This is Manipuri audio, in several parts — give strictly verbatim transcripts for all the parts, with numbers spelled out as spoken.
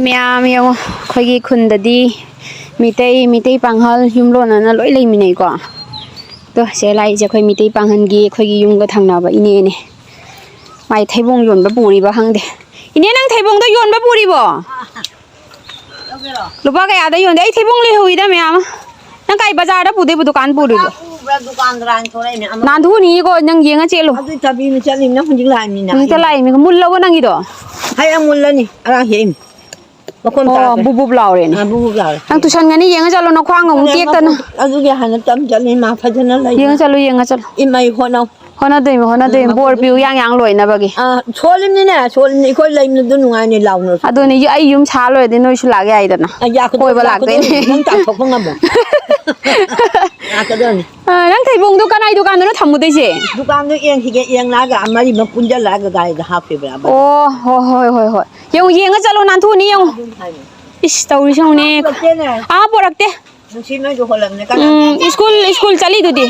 ꯃꯌꯥꯝ ꯌꯦꯡꯉꯣ, ꯑꯩꯈꯣꯏꯒꯤ ꯈꯨꯟꯗꯗꯤ ꯃꯤꯇꯩ, ꯃꯤꯇꯩ ꯄꯥꯉꯜ ꯌꯨꯝꯂꯣꯟꯅꯅ ꯂꯣꯏ ꯂꯩꯃꯤꯟꯅꯩꯀꯣ꯫ ꯑꯗꯣ ꯁꯦ ꯂꯥꯛꯏꯁꯦ ꯑꯩꯈꯣꯏ ꯃꯤꯇꯩ ꯄꯥꯉꯜꯒꯤ, ꯑꯩꯈꯣꯏꯒꯤ ꯌꯨꯝꯒ ꯊꯪꯅꯕ ꯏꯅꯦꯅꯦ꯫ ꯃꯥꯏ ꯊꯩꯕꯣꯡ ꯌꯣꯟꯕ ꯄꯨꯔꯤꯕ ꯈꯪꯗꯦ꯫ ꯏꯅꯦ, ꯅꯪ ꯊꯩꯕꯣꯡꯗꯣ ꯌꯣꯟꯕ ꯄꯨꯔꯤꯕꯣ? ꯂꯨꯄꯥ ꯀꯌꯥꯗ ꯌꯣꯟꯗꯦ? ꯑꯩ ꯊꯩꯕꯣꯡ ꯂꯩꯍꯧꯏꯗ ꯃꯌꯥꯝ ꯑꯃ꯫ ꯅꯪ ꯀꯥꯏ ꯕꯖꯥꯔꯗ ꯄꯨꯗꯣꯏꯕ, ꯗꯨꯀꯥꯟ ꯄꯨꯗꯣꯏꯕ? ꯕꯖꯥꯔ ꯄꯨꯕ꯭ꯔꯥ, ꯗꯨꯀꯥꯟꯗ ꯂꯥꯏꯟ ꯊꯣꯛꯂꯛꯏꯅꯦ ꯑꯃ꯫ ꯅꯥꯟꯊꯣꯛꯎꯅꯤꯀꯣ, ꯅꯪ ꯌꯦꯡꯉ ꯆꯦꯜꯂꯨ꯫ ꯑꯗꯨ ꯆꯥꯕꯤꯅ ꯆꯠꯂꯤꯕꯅ ꯍꯧꯖꯤꯛ ꯂꯥꯛꯏꯃꯤꯅ꯫ ꯍꯧꯖꯤꯛꯇ ꯂꯥꯛꯏꯃꯤ꯫ ꯃꯨꯜꯂꯕꯣ ꯅꯪꯒꯤꯗꯣ? ꯍꯩ ꯑꯃꯨꯜꯂꯅꯤ, ꯑꯔꯥ ꯍꯦꯛꯏꯃꯤ꯫ ꯃꯈꯣꯟ ꯑꯣ, ꯇꯥꯗ꯭ꯔꯦ꯫ ꯕꯨꯞ ꯕꯨꯞ ꯂꯥꯎꯔꯦꯅꯦ꯫ ꯑꯥ, ꯕꯨꯞ ꯕꯨꯞ ꯂꯥꯎꯔꯦ꯫ ꯅꯪ ꯇꯨꯁꯟꯒꯅꯤ, ꯌꯦꯡꯉ ꯆꯠꯂꯣ, ꯅꯈ꯭ꯋꯥꯡ ꯑꯃꯨꯛ ꯇꯦꯛꯇꯅ꯫ ꯑꯗꯨꯒꯤ ꯍꯥꯟꯅ ꯇꯝ ꯆꯠꯂꯤ, ꯃꯥ ꯐꯖꯅ ꯂꯩ꯫ ꯌꯦꯡꯉ ꯆꯠꯂꯨ, ꯌꯦꯡꯉ ꯆꯠꯂꯨ꯫ ꯏꯃꯩ ꯍꯣꯠꯅꯧ꯫ ꯍꯣꯠꯅꯗꯣꯏꯃꯤ, ꯍꯣꯠꯅꯗꯣꯏꯃꯤ꯫ ꯎꯝ, ꯕꯣꯔ ꯄꯤꯌꯨ, ꯌꯥꯡ ꯌꯥꯡ ꯂꯣꯏꯅꯕꯒꯤ꯫ ꯑꯥ, ꯁꯣꯜꯂꯤꯕꯅꯤꯅꯦ, ꯁꯣꯜꯂꯤꯕꯅꯤ꯫ ꯑꯩꯈꯣꯏ ꯂꯩꯕꯗꯨ ꯅꯨꯡꯉꯥꯏꯅꯤ ꯂꯥꯎꯅꯔꯁꯨ꯫ ꯑꯗꯨꯅꯤ, ꯑꯩ ꯌꯨꯝ ꯁꯥ ꯂꯣꯏꯔꯗꯤ ꯅꯣꯏꯁꯨ ꯂꯥꯛ ꯌꯥꯏꯗꯅ꯫ ꯑꯥ, ꯌꯥ ꯀꯣꯏꯕ ꯂꯥꯛꯇꯣꯏꯅꯤ꯫ ꯂꯥꯛꯀꯗꯣꯏꯅꯤ꯫ ꯅꯪ ꯇꯥꯟꯊꯣꯛꯄ ꯉꯝꯃꯣ꯫ ꯂꯥꯛꯀꯗꯣꯏꯅꯤ꯫ ꯑꯥ, ꯅꯪ ꯊꯩꯕꯣꯡꯗꯣ ꯀꯅꯥꯏ ꯗꯨꯀꯥꯟꯗꯅꯣ ꯊꯝꯃꯨꯗꯣꯏꯁꯦ? ꯗꯨꯀꯥꯟꯗꯣ ꯌꯦꯡꯈꯤꯒꯦ, ꯌꯦꯡꯂꯛꯑꯒ ꯃꯔꯤꯃꯛ ꯄꯨꯟꯖꯜꯂꯛꯑꯒ ꯒꯥꯔꯤꯗ ꯍꯥꯞꯈꯤꯕ ꯌꯥꯕ꯫ ꯑꯣ, ꯍꯣꯏ, ꯍꯣꯏ, ꯍꯣꯏ, ꯍꯣꯏ꯫ ꯌꯦꯡꯉꯨ, ꯌꯦꯡꯉ ꯆꯠꯂꯣ, ꯅꯥꯟꯊꯣꯛꯎꯅꯤ ꯌꯦꯡꯉꯨ꯫ ꯑꯗꯨꯝ ꯍꯥꯏꯌꯨ꯫ ꯏꯁ, ꯇꯧꯔꯤꯁꯦ ꯌꯦꯡꯉꯨꯅꯦ꯫ ꯄꯨꯔꯛꯇꯦꯅꯦ꯫ ꯑꯥ, ꯄꯨꯔꯛꯇꯦ꯫ ꯅꯨꯡꯁꯤ ꯅꯣꯏꯁꯨ ꯍꯣꯜꯂꯝꯅꯦ꯫ ꯀꯅꯥ ꯎꯝ, ꯀꯅꯥ? ꯁ꯭ꯀꯨꯜ, ꯁ꯭ꯀꯨꯜ ꯆꯠꯂꯤꯗꯨꯗꯤ꯫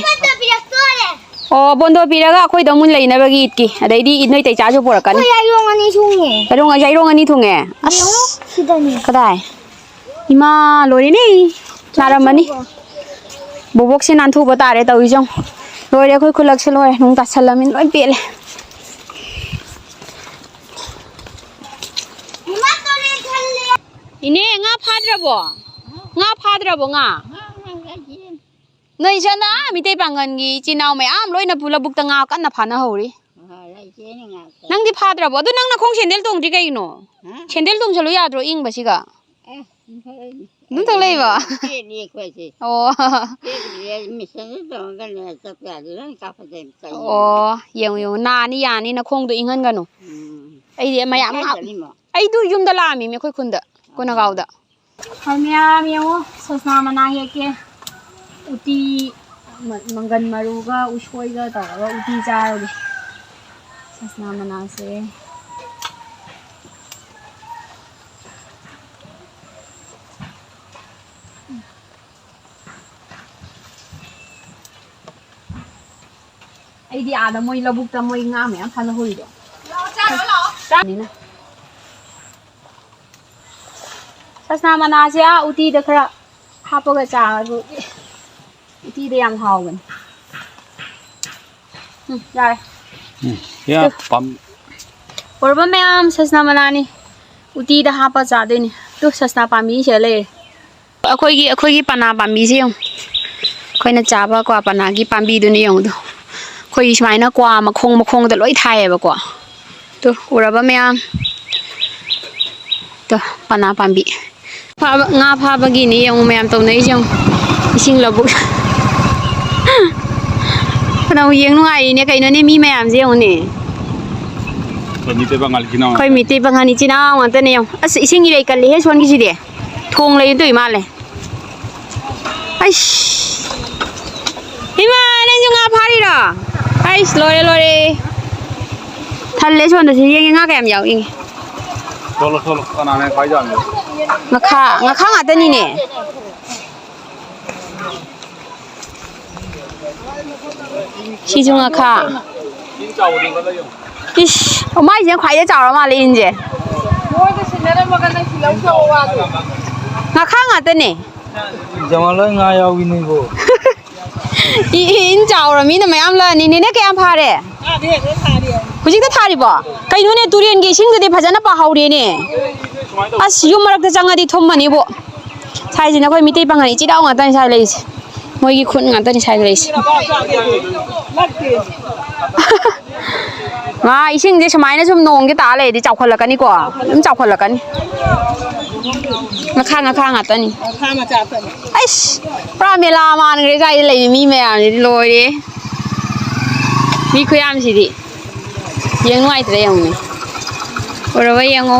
ꯑꯣ, ꯕꯣꯟꯗꯣ ꯄꯤꯔꯒ ꯑꯩꯈꯣꯏꯗ ꯑꯃꯨꯛ ꯂꯩꯅꯕꯒꯤ ꯏꯠꯀꯤ꯫ ꯑꯗꯩꯗꯤ ꯏꯠ ꯅꯣꯏ ꯇꯩꯆꯥꯁꯨ ꯄꯨꯔꯛꯀꯅꯤ꯫ ꯑꯩꯈꯣꯏ ꯌꯥꯏꯔꯣꯡ ꯑꯅꯤ ꯊꯨꯡꯉꯦ꯫ ꯌꯥꯏꯔꯣꯡ, ꯌꯥꯏꯔꯣꯡ ꯑꯅꯤ ꯊꯨꯡꯉꯦ? ꯑꯁ꯫ ꯌꯦꯡꯉꯣ, ꯁꯤꯗꯅꯦ꯫ ꯀꯗꯥꯏ? ꯏꯃꯥ, ꯂꯣꯏꯔꯦꯅꯦ꯫ ꯅꯥꯔꯝꯃꯅꯤ꯫ ꯕꯣꯕꯣꯛꯁꯦ ꯅꯥꯟꯊꯨꯕ ꯇꯥꯔꯦ ꯇꯧꯔꯤꯁꯦ ꯌꯦꯡꯉꯣ꯫ ꯂꯣꯏꯔꯦ ꯑꯩꯈꯣꯏ ꯈꯨꯜꯂꯛꯁꯦ ꯂꯣꯏꯔꯦ꯫ ꯅꯣꯡ ꯇꯥꯁꯜꯂꯝꯃꯤ ꯂꯣꯏ ꯄꯦꯜꯂꯦ꯫ ꯏꯅꯦ, ꯉꯥ ꯐꯥꯗ꯭ꯔꯕꯣ? ꯉꯥ ꯐꯥꯗ꯭ꯔꯕꯣ, ꯉꯥ? ꯅꯣꯏ ꯏꯆꯟꯗ, ꯑꯥ, ꯃꯤꯇꯩ ꯄꯥꯡꯒꯜꯒꯤ ꯏꯆꯤꯟ ꯏꯅꯥꯎ ꯃꯌꯥꯝ ꯂꯣꯏꯅ ꯄꯨ-, ꯂꯧꯕꯨꯛꯇ ꯉꯥ ꯀꯟꯅ ꯐꯥꯅꯍꯧꯔꯤ꯫ ꯅꯪꯗꯤ ꯐꯥꯗ꯭ꯔꯕꯣ? ꯑꯗꯨ ꯅꯪ ꯅꯈꯣꯡ ꯁꯦꯟꯗꯜ ꯇꯣꯡꯗ꯭ꯔꯤ ꯀꯩꯒꯤꯅꯣ? ꯍꯥ? ꯁꯦꯟꯗꯜ ꯇꯣꯡꯁꯜꯂꯨ ꯌꯥꯗ꯭ꯔꯣ ꯏꯪꯕꯁꯤꯒ? ꯑꯦ, ꯑꯗꯨꯝ ꯊꯛ ꯂꯩꯕ? ꯆꯦꯜꯂꯤ ꯑꯩꯈꯣꯏꯁꯦ꯫ ꯑꯣ꯫ ꯆꯦꯜꯂꯤꯌꯦ, ꯃꯤꯁꯟꯗ ꯇꯧꯔꯒꯅꯦ, ꯆꯠꯄ ꯌꯥꯗꯦ, ꯂꯣꯏ ꯀꯥꯞꯄꯗꯩ ꯆꯠꯂꯤ꯫ ꯑꯣ, ꯌꯦꯡꯉꯨ, ꯌꯦꯡꯉꯨ, ꯅꯥꯅꯤ ꯌꯥꯅꯤ ꯅꯈꯣꯡꯗꯣ ꯏꯪꯍꯟꯒꯅꯨ꯫ ꯎꯝ꯫ ꯑꯩꯗꯤ ꯃꯌꯥꯝ ꯀꯥꯏ ꯉꯥ-, ꯆꯠꯂꯤꯃꯣ? ꯑꯩꯗꯨ ꯌꯨꯝꯗ ꯂꯥꯛꯑꯝꯃꯤꯃꯤ ꯑꯩꯈꯣꯏ ꯈꯨꯟꯗ, ꯀꯣꯅꯒꯥꯎꯗ꯫ ꯍꯣꯏ, ꯃꯌꯥꯝ ꯌꯦꯡꯉꯣ, ꯁꯣꯁꯅꯥ ꯃꯅꯥ ꯍꯦꯛꯀꯦ꯫ ꯎꯇꯤ, ꯃ-, ꯃꯪꯒꯟ ꯃꯔꯨꯒ ꯎꯁꯣꯏꯒ ꯇꯧꯔꯒ ꯎꯇꯤ ꯆꯥꯔꯒꯦ꯫ ꯁꯣꯁꯅꯥ ꯃꯅꯥꯁꯦ꯫ ꯑꯩꯗꯤ ꯑꯥꯗ ꯃꯣꯏ ꯂꯧꯕꯨꯛꯇ ꯃꯣꯏ ꯉꯥ ꯃꯌꯥꯝ ꯐꯥꯅ ꯍꯧꯔꯤꯗꯣ꯫ ꯂꯥꯛꯑꯣ, ꯆꯥꯔꯨ ꯂꯥꯛꯑꯣ꯫ ꯆꯥꯅꯤꯅ꯫ ꯁꯁꯅꯥ ꯃꯅꯥꯁꯦ ꯑꯥ ꯎꯇꯤꯗ ꯈꯔ ꯍꯥꯞꯄꯒ ꯆꯥꯔꯁꯨ ꯎꯇꯤꯗ ꯌꯥꯝ ꯍꯥꯎꯕꯅꯤ꯫ ꯎꯝ, ꯌꯥꯔꯦ꯫ ꯎꯝ, ꯌꯥ, ꯄꯥꯝ-, ꯎꯔꯕ ꯃꯌꯥꯝ, ꯁꯁꯅꯥ ꯃꯅꯥꯅꯤ꯫ ꯎꯇꯤꯗ ꯍꯥꯞꯄ ꯆꯥꯗꯣꯏꯅꯤ꯫ ꯇꯨ, ꯁꯁꯅꯥ ꯄꯥꯝꯕꯤ ꯁꯤꯗ ꯂꯩꯔꯦ꯫ ꯑꯩꯈꯣꯏꯒꯤ, ꯑꯩꯈꯣꯏꯒꯤ ꯄꯅꯥ ꯄꯥꯝꯕꯤꯁꯦ ꯌꯦꯡꯉꯨ꯫ ꯑꯩꯈꯣꯏꯅ ꯆꯥꯕ ꯀ꯭ꯋꯥ ꯄꯅꯥꯒꯤ ꯄꯥꯝꯕꯤꯗꯨꯅꯤ ꯌꯦꯡꯉꯨꯗꯣ꯫ ꯑꯩꯈꯣꯏꯒꯤ ꯁꯨꯃꯥꯏꯅ ꯀ꯭ꯋꯥ ꯃꯈꯣꯡ ꯃꯈꯣꯡꯗ ꯂꯣꯏ ꯊꯥꯏꯌꯦꯕꯀꯣ꯫ ꯇꯨ, ꯎꯔꯕ ꯃꯌꯥꯝ? ꯇꯨ, ꯄꯅꯥ ꯄꯥꯝꯕꯤ꯫ ꯐꯥꯕ, ꯉꯥ ꯐꯥꯕꯒꯤꯅꯤ ꯌꯦꯡꯉꯨ ꯃꯌꯥꯝ ꯇꯧꯅꯩꯁꯦ ꯌꯦꯡꯉꯨ꯫ ꯏꯁꯤꯡ ꯂꯧꯕꯨꯛ꯫ ꯐꯅꯕꯨ ꯌꯦꯡ ꯅꯨꯡꯉꯥꯏꯔꯤꯅꯦ ꯀꯩꯅꯣꯅꯦ ꯃꯤ ꯃꯌꯥꯝꯁꯦ ꯌꯦꯡꯉꯨꯅꯦ꯫ ꯑꯩꯈꯣꯏ ꯃꯤꯇꯩ ꯕꯪꯒꯥꯂꯤ ꯏꯆꯤꯟ ꯏꯅꯥꯎ ꯑꯩꯈꯣꯏ ꯃꯤꯇꯩ ꯄꯥꯉꯜ ꯏꯆꯤꯟ ꯏꯅꯥꯎ ꯉꯥꯛꯇꯅꯦ ꯌꯦꯡꯉꯨ꯫ ꯑꯁ ꯏꯁꯤꯡ ꯏꯔꯩ ꯀꯜꯂꯤꯍꯦ ꯁꯣꯟꯒꯤꯁꯤꯗꯤ꯫ ꯊꯣꯡ ꯂꯩ ꯑꯗꯨꯏ ꯃꯥꯜꯂꯦ꯫ ꯑꯩꯁ꯫ ꯏꯃꯥ ꯅꯪꯁꯨ ꯉꯥ ꯐꯥꯔꯤꯔꯣ? ꯑꯩꯁ ꯂꯣꯏꯔꯦ ꯂꯣꯏꯔꯦ꯫ ꯊꯜꯂꯦ ꯁꯣꯟꯗꯁꯨ ꯌꯦꯡꯉꯦ ꯉꯥ ꯀꯌꯥꯝ ꯌꯥꯎꯏ꯫ ꯊꯣꯛꯂꯣ ꯊꯣꯛꯂꯣ ꯀꯅꯥꯅ ꯈ꯭ꯋꯥꯏ ꯌꯥꯝꯃꯤ? ꯉꯥꯈꯥ ꯉꯥꯈꯥ ꯉꯥꯛꯇꯅꯤꯅꯦ꯫ ꯁꯤꯁꯨ ꯉꯥꯈꯥ꯫ ꯏꯟ ꯆꯥꯎꯕꯗꯨ ꯈꯔ ꯂꯩꯌꯣ꯫ ꯏꯁ ꯃꯥꯏꯁꯤꯅ ꯈ꯭ꯋꯥꯏꯗꯩ ꯆꯥꯎꯔ ꯃꯥꯜꯂꯦ ꯏꯟꯁꯦ꯫ ꯃꯣꯏꯗ ꯁꯤꯟꯅꯔꯝꯃꯒ ꯅꯪ ꯁꯤ ꯂꯧ ꯆꯠꯂꯣ ꯋꯥꯗꯣ꯫ ꯉꯥꯈꯥ ꯉꯥꯛꯇꯅꯦ꯫ ꯖꯋꯥꯟ ꯂꯣꯏ ꯉꯥ ꯌꯥꯎꯏꯅꯦ ꯏꯕꯣ꯫ ꯏ- ꯏ- ꯏꯟ ꯆꯥꯎꯔ ꯃꯤꯅ ꯃꯌꯥꯝ ꯂꯥꯛꯑꯅꯤ꯫ ꯅꯦꯅꯦ ꯀꯌꯥꯝ ꯐꯥꯔꯦ? ꯍꯧꯖꯤꯛꯇ ꯊꯥꯔꯤꯕꯣ? ꯀꯩꯅꯣꯅꯦ ꯇꯨꯔꯦꯟꯒꯤ ꯏꯁꯤꯡꯗꯨꯗꯤ ꯐꯖꯅ ꯄꯥꯍꯧꯔꯦꯅꯦ꯫ ꯑꯁ ꯌꯨꯝ ꯃꯔꯛꯇ ꯆꯪꯉꯗꯤ ꯊꯨꯝꯃꯅꯤꯕꯣ꯫ ꯁ꯭ꯋꯥꯏꯁꯤꯅ ꯑꯩꯈꯣꯏ ꯃꯤꯇꯩ ꯄꯥꯉꯜ ꯏꯆꯤꯜ ꯏꯅꯥꯎ ꯉꯥꯛꯇꯅꯤ ꯁ꯭ꯋꯥꯏ ꯂꯩꯔꯤꯁꯦ꯫ ꯃꯣꯏꯒꯤ ꯈꯨꯟ ꯉꯥꯛꯇꯅꯤ ꯁ꯭ꯋꯥꯏꯗ ꯂꯩꯔꯤꯁꯦ꯫ ꯃꯥ ꯏꯁꯤꯡꯁꯦ ꯁꯨꯃꯥꯏꯅ ꯁꯨꯝ ꯅꯣꯡꯁꯦ ꯇꯥ ꯂꯩꯔꯗꯤ ꯆꯥꯎꯈꯠꯂꯛꯀꯅꯤꯀꯣ꯫ ꯑꯗꯨꯝ ꯆꯥꯎꯈꯠꯂꯛꯀꯅꯤ꯫ ꯉꯥꯈꯥ ꯉꯥꯈꯥ ꯉꯥꯛꯇꯅꯤ꯫ ꯉꯥꯈꯥ ꯃꯆꯥ ꯉꯥꯛꯇꯅꯤ꯫ ꯑꯩꯁ ꯄꯨꯔꯥ ꯃꯦꯂꯥ ꯃꯥꯟꯈ꯭ꯔꯦ ꯁ꯭ꯋꯥꯏꯗ ꯂꯩꯕ ꯃꯤ ꯃꯌꯥꯝꯁꯤꯗꯤ ꯂꯣꯏꯔꯦ꯫ ꯃꯤ ꯈꯨꯌꯥꯝꯁꯤꯗꯤ ꯌꯦꯡ ꯅꯨꯡꯉꯥꯏꯇ꯭ꯔꯦ ꯌꯦꯡꯉꯨꯅꯦ꯫ ꯎꯔꯕ ꯌꯦꯡꯉꯣ꯫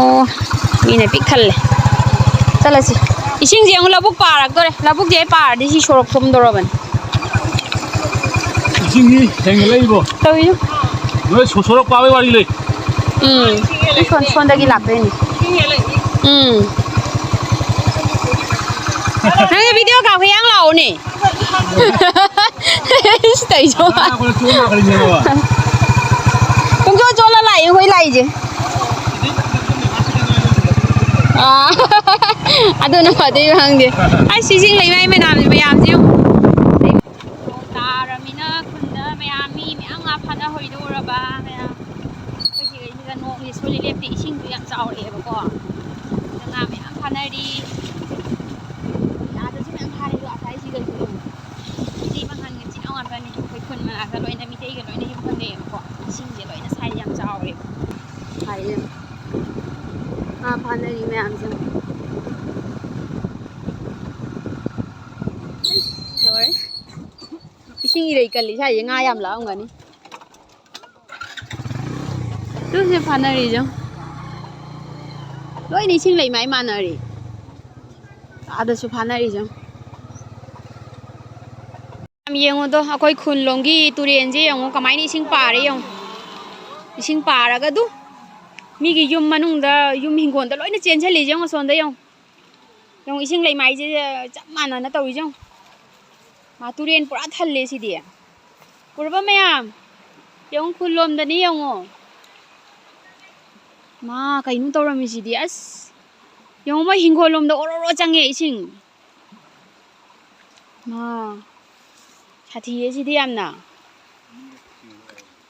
ꯃꯤꯅ ꯄꯤꯛ ꯊꯜꯂꯦ꯫ ꯆꯠꯂꯁꯤ꯫ ꯏꯁꯤꯡꯁꯦ ꯌꯦꯡꯉꯨ ꯂꯧꯕꯨꯛ ꯄꯥꯔꯛꯇꯣꯔꯦ꯫ ꯂꯧꯕꯨꯛꯁꯦ ꯍꯦꯛ ꯄꯥꯔꯗꯤ ꯁꯤ ꯁꯣꯔꯣꯛ ꯊꯨꯝꯗꯣꯔꯕꯅꯤ꯫ ꯏꯁꯤꯡꯗꯤ ꯍꯦꯟꯒꯠꯂꯛꯏꯕꯣ꯫ ꯇꯧꯔꯤꯁꯦ꯫ ꯅꯣꯏ ꯁꯣ- ꯁꯣꯔꯣꯛ ꯄꯥꯕꯩ ꯋꯥꯔꯤ ꯂꯩ꯫ ꯎꯝ꯫ ꯁꯣꯟ ꯁꯣꯟꯗꯒꯤ ꯂꯥꯛꯇꯣꯏꯅꯤ꯫ ꯎꯝ꯫ ꯅꯪꯒꯤ ꯚꯤꯗꯤꯑꯣ ꯀꯥꯞꯄ ꯌꯥꯡ ꯂꯥꯛꯑꯣꯅꯦ꯫ ꯏꯁ ꯇꯧꯏꯁꯦ꯫ ꯑꯩꯈꯣꯏ ꯆꯣꯟ ꯂꯥꯛꯈ꯭ꯔꯤꯅꯦꯕ꯫ ꯄꯨꯡꯆꯣꯟ ꯆꯣꯟꯂ ꯂꯥꯛꯏ ꯑꯩꯈꯣꯏ ꯂꯥꯛꯏꯁꯦ꯫ ꯑꯥ꯫ ꯑꯗꯨꯅ ꯐꯗꯣꯏꯕ ꯈꯪꯗꯦ꯫ ꯑꯁ, ꯏꯁꯤꯡ ꯂꯩꯃꯥꯏ ꯃꯅꯥꯝꯁꯦ, ꯃꯌꯥꯝꯁꯦ ꯌꯦꯡꯉꯨ꯫ ꯅꯣꯡ ꯇꯥꯔꯃꯤꯅ ꯈꯨꯟꯗ ꯃꯌꯥꯝ, ꯃꯤ ꯃꯌꯥꯝ ꯉꯥ ꯐꯥꯅ ꯍꯣꯏꯗꯣꯛꯎꯔꯕ ꯃꯌꯥꯝ꯫ ꯑꯩꯈꯣꯏ ꯁꯤꯒꯩꯁꯤꯗ ꯅꯣꯡꯁꯦ ꯁꯨꯡꯂꯦꯞ ꯂꯦꯞꯇꯦ, ꯏꯁꯤꯡꯁꯨ ꯌꯥꯝ ꯆꯥꯎꯔꯛꯑꯦꯕꯀꯣ꯫ ꯑꯗ ꯉꯥ ꯃꯌꯥꯝ ꯐꯥꯅꯔꯤ꯫ ꯑꯥꯗꯁꯨ ꯃꯌꯥꯝ ꯐꯥꯔꯦ, ꯑꯗꯣ ꯑꯁꯥꯏꯁꯤꯒꯁꯨ ꯌꯦꯡꯉꯨ꯫ ꯃꯤꯇꯩ ꯄꯥꯡꯒꯜꯒ ꯏꯆꯤꯟ ꯏꯅꯥꯎ ꯉꯥꯛꯇꯅꯤ꯫ ꯑꯩꯈꯣꯏ ꯈꯨꯟ ꯃꯅꯥꯛꯇ ꯂꯣꯏꯅ ꯃꯤꯇꯩꯒ ꯂꯣꯏꯅ ꯌꯨꯝ ꯊꯪꯅꯩꯌꯦꯕꯀꯣ꯫ ꯏꯁꯤꯡꯁꯦ ꯂꯣꯏꯅ ꯁꯥꯏ ꯌꯥꯝ ꯆꯥꯎꯔꯦ꯫ ꯁꯥꯏ ꯌꯥꯝ꯫ ꯉꯥ ꯐꯥꯅꯔꯤ ꯃꯌꯥꯝꯁꯦ꯫ ꯑꯩꯁ, ꯂꯣꯏꯔꯦ꯫ ꯏꯁꯤꯡ ꯏꯔꯩ ꯀꯜꯂꯤ ꯁ꯭ꯋꯥꯏꯁꯦ, ꯉꯥ ꯌꯥꯝ ꯂꯥꯛꯑꯝꯒꯅꯤ꯫ ꯇꯨꯁꯦ ꯐꯥꯅꯔꯤꯁꯦ꯫ ꯂꯣꯏꯅ ꯏꯁꯤꯡ ꯂꯩꯃꯥꯏ ꯃꯥꯟꯅꯔꯦ꯫ ꯑꯥꯗꯁꯨ ꯐꯥꯅꯔꯤꯁꯦ꯫ ꯌꯥꯝ ꯌꯦꯡꯉꯨꯗꯣ, ꯑꯩꯈꯣꯏ ꯈꯨꯜꯂꯣꯝꯒꯤ ꯇꯨꯔꯦꯟꯁꯦ ꯌꯦꯡꯉꯨ, ꯀꯃꯥꯏꯅ ꯏꯁꯤꯡ ꯄꯥꯔꯦ ꯌꯦꯡꯉꯨ꯫ ꯏꯁꯤꯡ ꯄꯥꯔꯒ ꯑꯗꯨ ꯃꯤꯒꯤ ꯌꯨꯝ ꯃꯅꯨꯡꯗ, ꯌꯨꯝ ꯍꯤꯡꯒꯣꯜꯗ ꯂꯣꯏꯅ ꯆꯦꯟꯁꯤꯜꯂꯤꯁꯦ ꯌꯦꯡꯉꯨ, ꯑꯁꯣꯝꯗ ꯌꯦꯡꯉꯨ꯫ ꯌꯦꯡꯉꯨ, ꯏꯁꯤꯡ ꯂꯩꯃꯥꯏꯁꯦ ꯆꯞ ꯃꯥꯟꯅꯅ ꯇꯧꯔꯤꯁꯦ ꯌꯦꯡꯉꯨ꯫ ꯃꯥ, ꯇꯨꯔꯦꯟ ꯄꯨꯔꯥ ꯊꯜꯂꯦ ꯁꯤꯗꯤ꯫ ꯎꯔꯕ ꯃꯌꯥꯝ? ꯌꯦꯡꯉꯨ, ꯈꯨꯜꯂꯣꯝꯗꯅꯤ ꯌꯦꯡꯉꯨ꯫ ꯃꯥ, ꯀꯩꯅꯣ ꯇꯧꯔꯝꯃꯤꯁꯤꯗꯤ? ꯑꯁ! ꯌꯦꯡꯉꯨ, ꯃꯣꯏ ꯍꯤꯡꯒꯣꯜ ꯂꯣꯝꯗ ꯑꯣꯔꯣ ꯑꯣꯔꯣ ꯆꯪꯉꯦ ꯏꯁꯤꯡ꯫ ꯃꯥ, ꯁꯥꯊꯤꯌꯦ ꯁꯤꯗꯤ ꯌꯥꯝꯅ꯫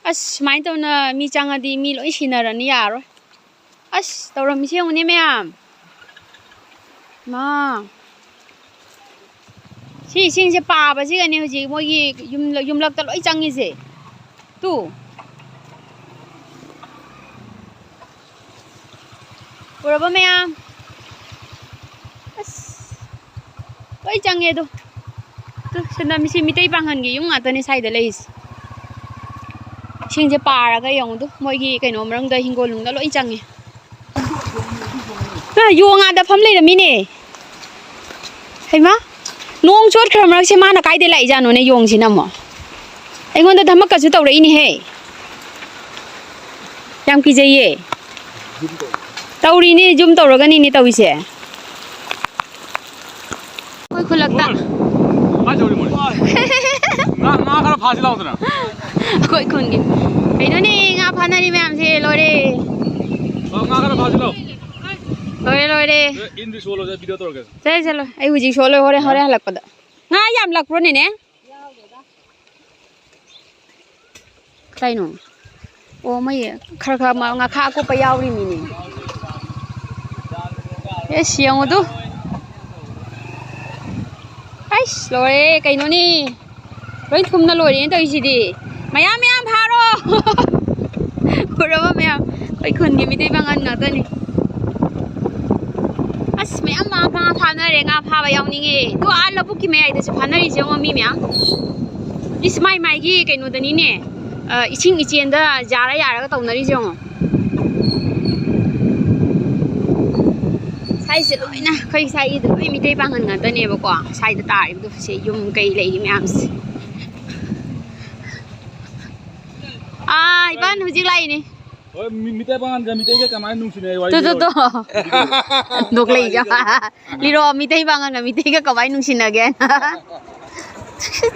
ꯑꯁ, ꯁꯨꯃꯥꯏꯅ ꯇꯧꯅ ꯃꯤ ꯆꯪꯉꯗꯤ ꯃꯤ ꯂꯣꯏ ꯁꯤꯅꯔꯅꯤ, ꯌꯥꯔꯣꯏ꯫ ꯑꯁ, ꯇꯧꯔꯝꯃꯤꯁꯦ ꯌꯦꯡꯉꯨꯅꯦ ꯃꯌꯥꯝ꯫ ꯃꯥ, ꯁꯤ ꯏꯁꯤꯡꯁꯦ ꯄꯥꯕꯁꯤꯒꯅꯦ ꯍꯧꯖꯤꯛ ꯃꯣꯏꯒꯤ ꯌꯨꯝ-, ꯌꯨꯝꯂꯛꯇ ꯂꯣꯏ ꯆꯪꯉꯤꯁꯦ꯫ ꯇꯨ꯫ ꯎꯔꯕ ꯃꯌꯥꯝ? ꯑꯁ, ꯂꯣꯏ ꯆꯪꯉꯦ ꯑꯗꯣ꯫ ꯇꯨ, ꯁꯤꯅ ꯃꯤꯁꯤ ꯃꯤꯇꯩ ꯄꯥꯡꯒꯜꯒꯤ ꯌꯨꯝ ꯉꯥꯛꯇꯅꯦ ꯁ꯭ꯋꯥꯏꯗ ꯂꯩꯔꯤꯁꯦ꯫ ꯏꯁꯤꯡꯁꯦ ꯄꯥꯔꯒ ꯌꯦꯡꯉꯨꯗꯣ, ꯃꯣꯏꯒꯤ ꯀꯩꯅꯣ ꯃꯅꯨꯡꯗ, ꯍꯤꯡꯒꯣꯜ ꯅꯨꯡꯗ ꯂꯣꯏ ꯆꯪꯉꯦ꯫ ꯑ, ꯌꯣꯡ ꯑꯥꯗ ꯐꯝ ꯂꯩꯔꯝꯃꯤꯅꯦ꯫ ꯍꯩꯃꯥ, ꯅꯣꯡ ꯆꯣꯠꯈ꯭ꯔ ꯃꯔꯛꯁꯦ ꯃꯥꯅ ꯀꯥꯏꯗꯩ ꯂꯥꯛꯏꯖꯥꯠꯅꯣꯅꯦ ꯌꯣꯡꯁꯤꯅ ꯑꯃꯨꯛ? ꯑꯩꯉꯣꯟꯗ ꯙꯃꯛꯀꯁꯨ ꯇꯧꯔꯛꯏꯅꯦꯍꯦ꯫ ꯌꯥꯝ ꯀꯤꯖꯩꯌꯦ꯫ ꯇꯧꯔꯤꯅꯦ, ꯖꯨꯝ ꯇꯧꯔꯒꯅꯤꯅꯦ ꯇꯧꯔꯤꯁꯦ꯫ ꯑꯩꯈꯣꯏ ꯈꯨꯜꯂꯛꯇ꯫ ꯀꯥꯏ ꯆꯧꯔꯤ ꯃꯣꯏ? ꯉꯥ, ꯉꯥ ꯈꯔ ꯐꯥꯁꯤ ꯂꯥꯎꯗꯅ꯫ ꯑꯩꯈꯣꯏ ꯈꯨꯟꯒꯤ꯫ ꯀꯩꯅꯣꯅꯦ, ꯉꯥ ꯐꯥꯅꯔꯤ ꯃꯌꯥꯝꯁꯦ ꯂꯣꯏꯔꯦ꯫ ꯑꯣ, ꯉꯥ ꯈꯔ ꯐꯥꯁꯤ ꯂꯥꯎ꯫ ꯂꯣꯏꯔꯦ, ꯂꯣꯏꯔꯦ꯫ ꯏꯟꯗꯤ ꯁꯣꯜꯂꯣꯁꯦ, ꯚꯤꯗꯤꯑꯣ ꯇꯧꯔꯒꯦ꯫ ꯆꯠꯂꯣ, ꯆꯠꯂꯣ꯫ ꯑꯩ ꯍꯧꯖꯤꯛ ꯁꯣꯜꯂꯣꯏ, ꯍꯣꯔꯦꯟ, ꯍꯣꯔꯦꯟ ꯍꯜꯂꯛꯄꯗ꯫ ꯉꯥ ꯌꯥꯝ ꯂꯛꯄ꯭ꯔꯣ, ꯅꯦꯅꯦ? ꯀꯩꯅꯣ? ꯑꯣ, ꯃꯣꯏ ꯈꯔ ꯈꯔ ꯃ-, ꯉꯥꯈꯥ ꯑꯀꯨꯞꯄ ꯌꯥꯎꯔꯤꯃꯤꯅꯦ꯫ ꯑꯦꯁ, ꯌꯦꯡꯉꯨꯗꯨ꯫ ꯑꯩꯁ, ꯂꯣꯏꯔꯦ, ꯀꯩꯅꯣꯅꯦ? ꯂꯣꯏ ꯊꯨꯝꯅ ꯂꯣꯏꯔꯦꯅꯦ ꯇꯧꯔꯤꯁꯤꯗꯤ꯫ ꯃꯌꯥꯝ ꯃꯌꯥꯝ ꯐꯥꯔꯣ꯫ ꯎꯔꯕ ꯃꯌꯥꯝ? ꯑꯩꯈꯣꯏ ꯈꯨꯟꯒꯤ ꯃꯤꯇꯩ ꯄꯥꯡꯒꯜ ꯉꯥꯛꯇꯅꯤ꯫ ꯑꯁ, ꯃꯌꯥꯝ ꯉꯥ ꯐꯥ-, ꯐꯥꯅꯔꯦ꯫ ꯉꯥ ꯐꯥꯕ ꯌꯥꯎꯅꯤꯡꯉꯦ꯫ ꯑꯗꯣ ꯑꯥ ꯂꯧꯕꯨꯛꯀꯤ ꯃꯌꯥꯏꯗꯁꯨ ꯐꯥꯅꯔꯤꯁꯦ ꯌꯦꯡꯉꯣ, ꯃꯤ ꯃꯌꯥꯝ꯫ ꯏꯁ, ꯃꯥꯏ ꯃꯥꯏꯒꯤ ꯀꯩꯅꯣꯗꯅꯤꯅꯦ꯫ ꯑ, ꯏꯁꯤꯡ ꯏꯆꯦꯟꯗ ꯌꯥꯔ ꯌꯥꯔꯒ ꯇꯧꯅꯔꯤꯁꯦ ꯌꯦꯡꯉꯣ꯫ ꯁ꯭ꯋꯥꯏꯁꯦ ꯂꯣꯏꯅ ꯑꯩꯈꯣꯏ ꯁ꯭ꯋꯥꯏꯒꯤꯗ ꯂꯣꯏ ꯃꯤꯇꯩ ꯄꯥꯡꯒꯜ ꯉꯥꯛꯇꯅꯦꯕꯀꯣ꯫ ꯁ꯭ꯋꯥꯏꯗ ꯇꯥꯔꯤꯕꯗꯣ ꯁꯦ, ꯌꯨꯝ ꯀꯩ ꯂꯩꯔꯤ ꯃꯌꯥꯝꯁꯦ꯫ ꯑꯥ, ꯏꯕꯥꯟ ꯍꯧꯖꯤꯛ ꯂꯥꯛꯏꯅꯦ꯫ ꯍꯣꯏ, ꯃꯤ-, ꯃꯤꯇꯩ ꯄꯥꯡꯒꯜꯒ ꯃꯤꯇꯩꯒ ꯀꯃꯥꯏꯅ ꯅꯨꯡꯁꯤꯅꯩ ꯋꯥꯔꯤ ꯇꯨ, ꯇꯨ, ꯂꯤꯔꯣ꯫ ꯇꯨ꯫ ꯅꯣꯛꯂꯛꯏꯁꯦ꯫ ꯂꯤꯔꯣ, ꯃꯤꯇꯩ ꯄꯥꯡꯒꯜꯒ ꯃꯤꯇꯩꯒ ꯀꯃꯥꯏꯅ ꯅꯨꯡꯁꯤꯅꯒꯦ?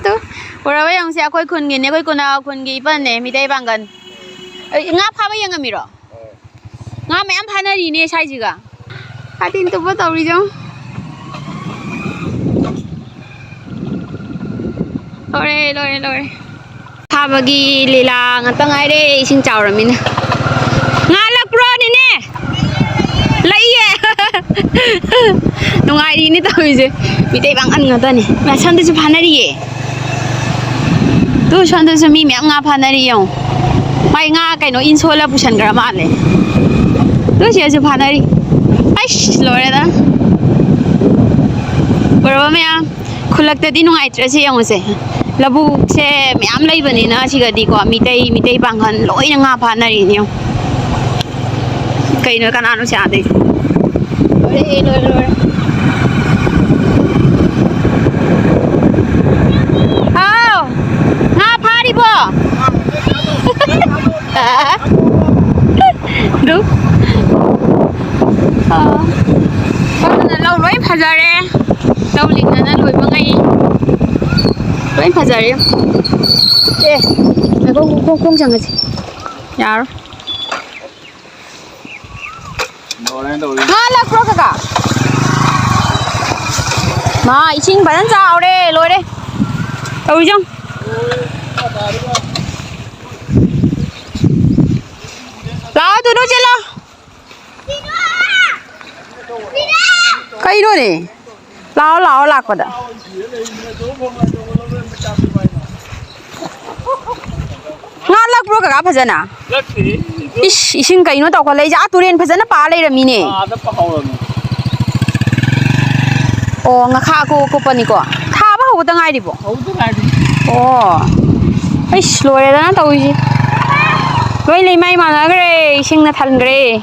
ꯇꯨ, ꯎꯔꯕ ꯌꯦꯡꯉꯨꯁꯦ, ꯑꯩꯈꯣꯏ ꯈꯨꯟꯒꯤꯅꯦ, ꯑꯩꯈꯣꯏ ꯀꯣꯅꯥ ꯈꯨꯟꯒꯤ ꯏꯄꯟꯅꯦ, ꯃꯤꯇꯩ ꯄꯥꯡꯒꯜ꯫ ꯑꯩ, ꯉꯥ ꯐꯥꯕ ꯌꯦꯡꯉꯝꯃꯤꯔꯣ? ꯉꯥ ꯃꯌꯥꯝ ꯐꯥꯅꯔꯤꯅꯦ ꯁ꯭ꯋꯥꯏꯁꯤꯒ꯫ ꯀꯥꯇꯤꯟ ꯇꯨꯞꯄ ꯇꯧꯔꯤꯁꯦ ꯌꯦꯡꯉꯨ꯫ ꯂꯣꯏꯔꯦ, ꯂꯣꯏꯔꯦ, ꯂꯣꯏꯔꯦ꯫ ꯐꯥꯕꯒꯤ ꯂꯤꯂꯥ ꯉꯥꯛꯇ ꯉꯥꯏꯔꯦ, ꯏꯁꯤꯡ ꯆꯥꯎꯔꯃꯤꯅ꯫ ꯉꯥ ꯂꯛꯄ꯭ꯔꯣ, ꯅꯦꯅꯦ? ꯂꯛꯏꯌꯦ꯫ ꯅꯨꯡꯉꯥꯏꯔꯤꯅꯦ ꯇꯧꯔꯤꯁꯦ꯫ ꯃꯤꯇꯩ ꯄꯥꯡꯒꯜ ꯉꯥꯛꯇꯅꯦ꯫ ꯃ-, ꯁꯣꯝꯗꯁꯨ ꯐꯥꯅꯔꯤꯌꯦ꯫ ꯇꯨ, ꯁꯣꯝꯗꯁꯨ ꯃꯤ ꯃꯌꯥꯝ ꯉꯥ ꯐꯥꯅꯔꯤ ꯌꯦꯡꯉꯣ꯫ ꯃꯥꯏ ꯉꯥ ꯀꯩꯅꯣ ꯏꯟ ꯁꯣꯜꯂ ꯄꯨꯁꯟꯈ꯭ꯔ ꯃꯥꯜꯂꯦ꯫ ꯇꯨ, ꯁꯤꯗꯁꯨ ꯐꯥꯅꯔꯤ꯫ ꯑꯩꯁ, ꯂꯣꯏꯔꯦꯗ꯫ ꯎꯔꯕ ꯃꯌꯥꯝ? ꯈꯨꯜꯂꯛꯇꯗꯤ ꯅꯨꯡꯉꯥꯏꯇ꯭ꯔꯁꯦ ꯌꯦꯡꯉꯨꯁꯦ꯫ ꯂꯧꯕꯨꯛꯁꯦ ꯃꯌꯥꯝ ꯂꯩꯕꯅꯤꯅ ꯁꯤꯒꯗꯤꯀꯣ, ꯃꯤꯇꯩ, ꯃꯤꯇꯩ ꯄꯥꯡꯒꯜ ꯂꯣꯏꯅ ꯉꯥ ꯐꯥꯅꯔꯤꯅꯦ ꯌꯦꯡꯉꯣ꯫ ꯀꯩꯅꯣ, ꯀꯅꯥꯅꯣ ꯁꯤ ꯑꯥꯗꯩ? ꯂꯣꯏꯔꯦ, ꯂꯣꯏꯔꯦ, ꯂꯣꯏꯔꯦ꯫ ꯍꯥꯎ, ꯉꯥ ꯐꯥꯔꯤꯕꯣ? ꯑꯗꯨ꯫ ꯑꯥ꯫ ꯁꯣꯝꯗꯅ ꯂꯧ ꯂꯣꯏ ꯐꯖꯔꯦ꯫ ꯂꯧ ꯂꯤꯡꯗꯅ ꯂꯣꯏꯕ ꯉꯩ꯫ ꯂꯣꯏ ꯐꯖꯔꯦ꯫ ꯑꯦ, ꯉꯥꯏꯈꯣ, ꯈꯣꯡ, ꯈꯣꯡ ꯆꯪꯉꯁꯤ꯫ ꯌꯥꯔꯣꯏ꯫ ꯉꯥ ꯂꯛꯄ꯭ꯔꯣ ꯀꯀꯥ? ꯃꯥ ꯏꯁꯤꯡ ꯐꯖꯅ ꯆꯥꯎꯔꯦ, ꯂꯣꯏꯔꯦ ꯇꯧꯔꯤꯁꯦ ꯌꯦꯡꯉꯨ꯫ ꯂꯥꯛꯑꯣ ꯇꯨꯅꯨ ꯆꯦꯜꯂꯣ꯫ ꯀꯩꯅꯣꯅꯦ? ꯂꯥꯛꯑꯣ ꯂꯥꯛꯑꯣ ꯂꯥꯛꯄꯗ꯫ ꯉꯥ ꯂꯛꯄ꯭ꯔꯣ ꯀꯀꯥ ꯐꯖꯅ? ꯏꯁ, ꯏꯁꯤꯡ ꯀꯩꯅꯣ ꯇꯧꯈꯠꯂꯛꯏꯁꯦ? ꯑꯥ, ꯇꯨꯔꯦꯟ ꯐꯖꯅ ꯄꯥ ꯂꯩꯔꯝꯃꯤꯅꯦ꯫ ꯑꯣ, ꯉꯈꯥ ꯑꯀꯨꯞ ꯑꯀꯨꯞꯄꯅꯤꯀꯣ꯫ ꯊꯥꯕ ꯍꯧꯕꯗ ꯉꯥꯏꯔꯤꯕꯣ? ꯍꯧꯗ ꯉꯥꯏꯔꯤ꯫ ꯑꯣ꯫ ꯑꯩꯁ, ꯂꯣꯏꯔꯦꯗꯅ ꯇꯧꯔꯤꯁꯦ꯫ ꯂꯣꯏ ꯂꯩꯃꯥꯏ ꯃꯥꯟꯅꯈ꯭ꯔꯦ, ꯏꯁꯤꯡꯅ ꯊꯟꯈ꯭ꯔꯦ꯫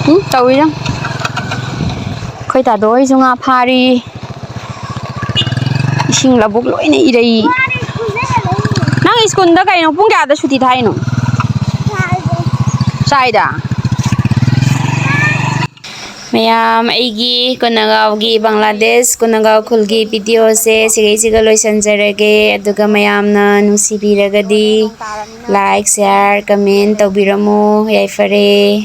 ꯎꯝ, ꯇꯧꯔꯤꯁꯦ ꯌꯦꯡꯉꯨ꯫ ꯑꯩꯈꯣꯏ ꯇꯥꯗꯣ ꯍꯣꯏꯁꯨ ꯉꯥ ꯐꯥꯔꯤ꯫ ꯏꯁꯤꯡ ꯂꯧꯕꯨꯛ ꯂꯣꯏꯅ ꯏꯔꯩ꯫ ꯅꯪ ꯁ꯭ꯀꯨꯜꯗ ꯀꯩꯅꯣ ꯄꯨꯡ ꯀꯌꯥꯗ ꯁꯨꯇꯤ ꯊꯥꯏꯅꯣ? ꯆꯥꯏꯗ꯫ ꯃꯌꯥꯝ, ꯑꯩꯒꯤ ꯀꯣꯅꯒꯥꯎꯒꯤ, ꯕꯪꯒ꯭ꯂꯥꯗꯦꯁ ꯀꯣꯅꯒꯥꯎ ꯈꯨꯜꯒꯤ ꯚꯤꯗꯤꯑꯣꯁꯦ ꯁꯤꯒꯩꯁꯤꯒ ꯂꯣꯏꯁꯤꯟꯖꯔꯒꯦ꯫ ꯑꯗꯨꯒ ꯃꯌꯥꯝꯅ ꯅꯨꯡꯁꯤꯕꯤꯔꯒꯗꯤ like, share, comment ꯇꯧꯕꯤꯔꯝꯃꯣ꯫ ꯌꯥꯏꯐꯔꯦ꯫